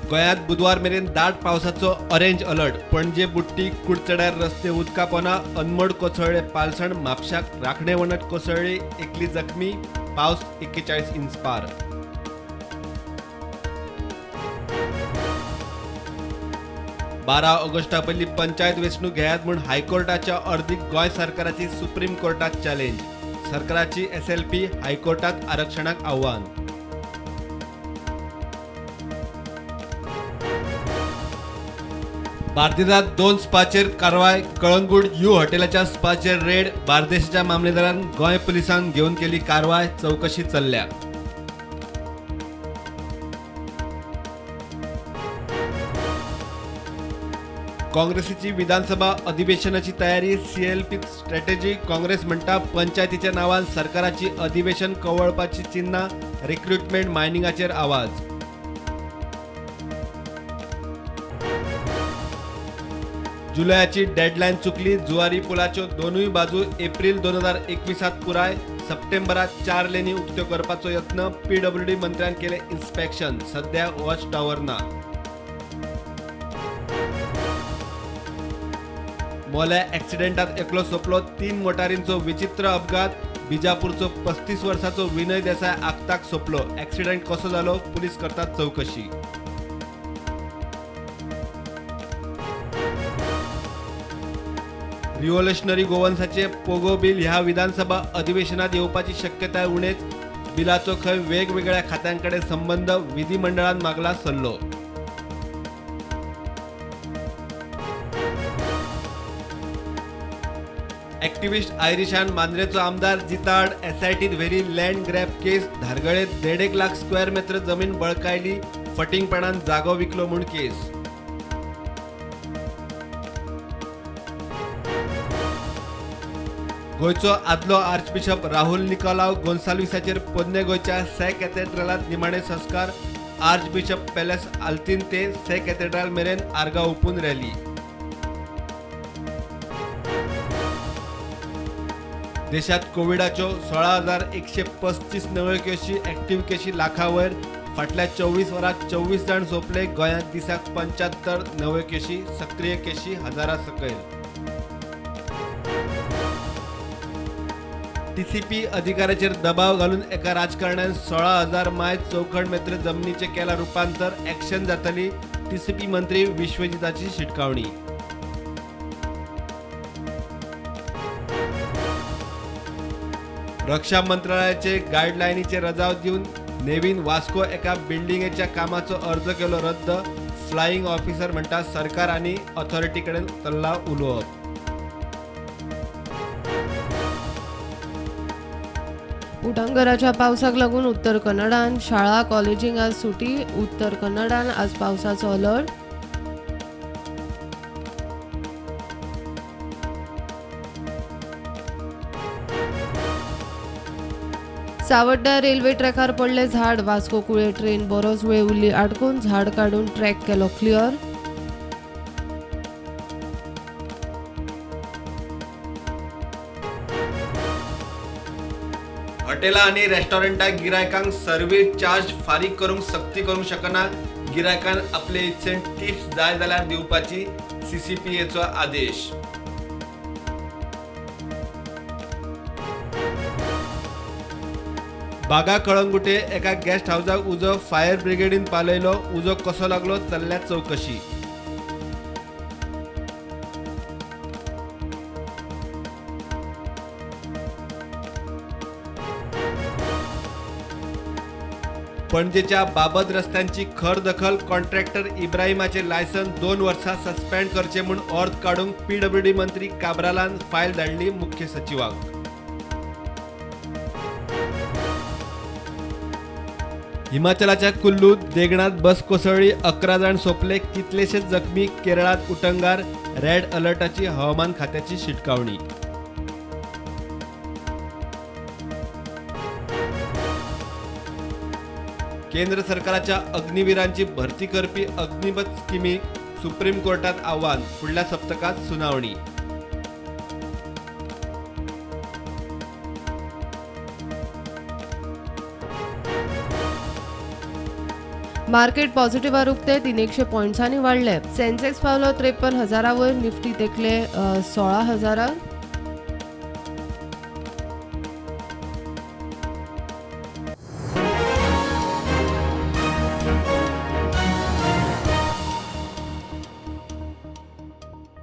गोंयांत बुधवार मेरेन दाट पावसाचो ऑरेंज अलर्ट. पणजे बुट्टी कुडचड्यार रस्ते उदका पोना. अनमोड कोसळ्ळे पालसण. म्हापशाक राखणे वणट कोसळ्ळी, एकली जखमी. पावस 41 इंच पार. 12 ऑगस्टा पयलीं पंचायत वेंचणूक घेयात म्हूण हायकोर्टाच्या अर्दीक गोंय सरकाराची सुप्रीम कोर्टात चॅलेंज. सरकाराची SLP हायकोर्टात आरक्षणाक आव्हान. बार्देसांत 2 स्पाचेर कारवाय. कळंगूट you हॉटेलाच्या स्पाचेर रेड. बार्देसच्या मामलेदारान गोंय पुलिसांक घेवन केली कारवाय. चवकशी चल्ल्या. काँग्रेसीची विधानसभा अधिवेशनाची तयारी. CLP strategy. काँग्रेस म्हणटा पंचायतीच्या नांवान सरकाराची अधिवेशन कवळपाची चिन्हां. रिक्रुटमेंट मायनिंगाचेर आवाज. जुलयाची डेडलायन चुकली. जुवारी पुलाच्यो दोनूय बाजू एप्रील 2021 पुराय. सप्टेंबरात 4 लेनी उक्त्यो करपाचो यत्न. पीडब्ल्यूडी मंत्र्यान केले इन्स्पेक्शन. सध्या वॉच टॉवर ना. मोल्या ॲक्सिडेंटात एकलो सोंपलो. 3 मोटारींचो विचित्र अपघात. बिजापूरचो 35 वर्सांचो विनय देसाय आगताक सोंपलो. ॲक्सिडेंट कसो जालो पुलीस करतात चवकशी. रिव्होल्युशनरी गोवन्साचे पोगो बिल ह्या विधानसभा अधिवेशनात येवपाची शक्यताय उणेच. बिलाचो खंय वेगवेगळ्या खात्यांकडे संबंध. विधिमंडळान मागला सल्लो. ॲक्टिव्हिस्ट आयरिशान मांद्रेचो आमदार जिताड. एसआयटीत व्हेली लँड ग्रॅब केस. धारगळेत 1.5 लाख स्क्वेअर मेत्र जमीन बळकायली. फटींगपणान जागो विकलो म्हूण केस. गोंयचो आदलो आर्चबिशप राहुल निकोलाव गोन्साल्विसाचेर पोन्ने गोंयच्या से कॅथेड्रलांत निमाणे संस्कार. आर्चबिशप पॅलेस आल्तीन ते से कॅथेड्रल मेरेन आर्गां ओंपून रॅली. देशात कोविडाच्यो 16,135 नव्यो केशी. ॲक्टिव्ह केशी लाखावयर. फाटल्या 24 वरांत 24 जाण सोंपले. गोंयांत दिसाक 75 नव्यो केशी. सक्रीय केशी हजारा सकयल. टीसीपी अधिकाऱ्याचेर दबाव घालून एका राजकारण्यान 16,000 माय चौखण मेत्र जमनीचे केला रुपांतर. ॲक्शन जातली. टीसीपी मंत्री विश्वजिताची शिटकावणी. रक्षा मंत्रालयाचे गायडलायनीचे रजाव दिवन नेव्हीन वास्को एका बिल्डिंगेच्या कामाचो अर्ज केलो रद्द. फ्लायिंग ऑफिसर म्हणटा सरकार आनी ऑथॉरिटी कडेन चल्ला उलोवप. उटंगराच्या पावसाक लागून उत्तर कन्नडान शाळा कॉलेजींक आज सुटी. उत्तर कन्नडान आज पावसाचो अलर्ट. सावड्ड्या रेल्वे ट्रॅकार पडले झाड. वास्को कुळे ट्रेन बरोच वेळ उरली आडकून. झाड काडून ट्रॅक केलो क्लियर. हॉटेलां आनी रेस्टॉरंटां गिरायकांक सर्वीस चार्ज फारीक करूंक सक्ती करूंक शकना. गिरायकान आपले इत्सेन टिप्स जाय जाल्यार दिवपाची सीसीपीएचो आदेश. बागा कळंगुटे एका गेस्ट हावसाक उजो. फायर ब्रिगेडीन पालयलो. उजो कसो लागलो चल्ल्या चवकशी. पणजेच्या बाबत रस्त्यांची खर दखल. कॉन्ट्रॅक्टर इब्राहिमाचे लायसन 2 वर्सां सस्पेंड करचे म्हूण अर्ज काडूंक पीडब्ल्यूडी मंत्री काब्रालान फायल धाडली मुख्य सचिवाक. हिमाचलाच्या कुल्लूत देगणात बस कोसळ्ळी. 11 जाण सोंपले, कितलेशेच जखमी. केरळात उटंगार. रेड अलर्टाची हवामान खात्याची शिटकावणी. केंद्र सरकाराच्या अग्निवीरांची भरती करपी अग्निपथ स्किमीक सुप्रीम कोर्टात आव्हान. फुडल्या सप्तकात सुनावणी. मार्केट पॉझिटिव्हार उक्ते 300 पॉयंट्सांनी वाडले. सेन्सेक्स पावलो 53,000 वयर, निफ्टी तेकले 16,000.